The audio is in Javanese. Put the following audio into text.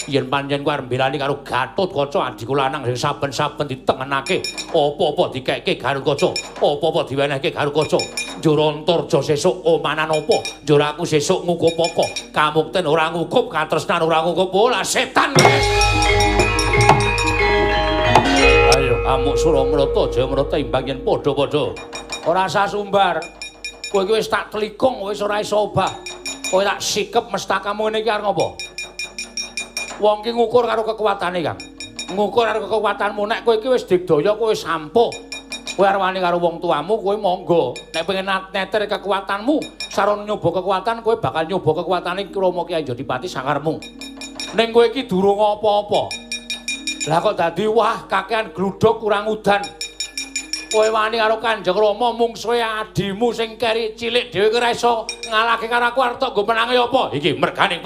Yen pancen kowe arep mbelani karo Gatotkaca adhiku lanang sing saben-saben ditengenake, apa-apa dikeke Gatotkaca, apa-apa diwenehke Gatotkaca. Njur Antarja sesuk omanan apa? Njur aku sesuk ngukup apa? Kamukten ora ngukup, katresnan ora ngukup, ora setan. Ayo amuk Suramrata Jayamrata imbang yen padha-padha. Ora usah sumbar. Kowe iki wis tak tlikung, wis ora iso obah. Kowe tak sikep mestakamu ngene iki arep ngopo? Wong ki ngukur karo kekuatane, Kang. Ngukur karo kekuatanmu. Nek kowe iki wis digdaya, kowe wis ampuh. Kowe arep wani karo wong tuamu, kowe monggo. Nek pengen neter kekuatanmu, sarana nyoba kekuatan, kowe bakal nyoba kekuatane Rama Kyai Jodipati sakarepmu. Ning kowe iki durung apa-apa. Lah kok dadi wah kakean gludhug kurang udan. Kowe wani karo Kanjeng Rama mungsuhe adimu sing keri cilik dhewe ora iso ngalahke karo aku arep tok nggo menange apa? Iki mergane.